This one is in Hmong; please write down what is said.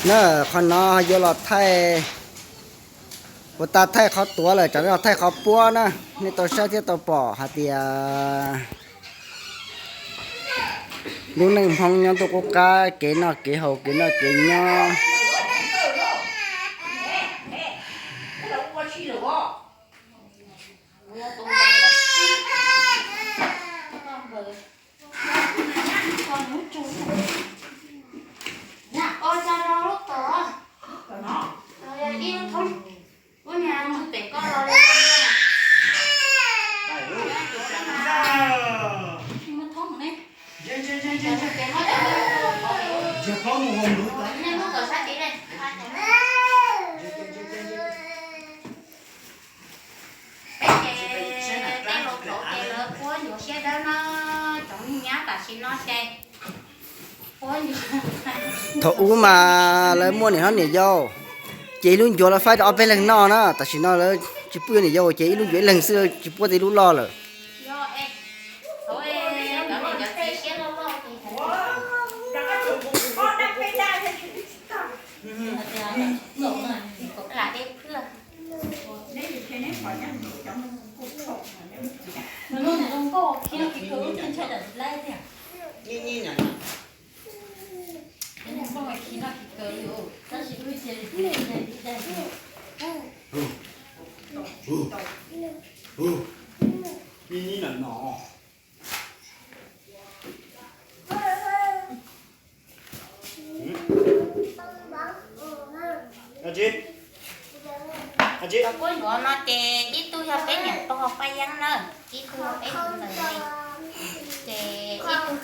Na, qhov no yuav los thaij, puas tas thaij qhov tuav lawm, tsam no los thaij qhov puab na. Nej tau saib thiab tau pom hais tias lub neej Hmoob nyob ntuj qub qab, kev noj kev haus, kev noj kev nyob. Peb ces tej laus thaum ces lawv puab ncuav siab dawb na, cov nyab tam sim no ces puab ncuav. Thaum ub mas lawv muaj niam hlob niam yau, ces ib lub ncuav lawv faib rau ob peb leeg noj na. Tam sim no lawv tsis pub yuav niam yau ces ib lub ncuav ib leeg xwb, tsis pub tej lub loj lawm. Cov puab ncuav no ces ib tug yog peb niam pog Paj Yeeb na, ib tug yog peb tus ntxawm ne, ces ib tug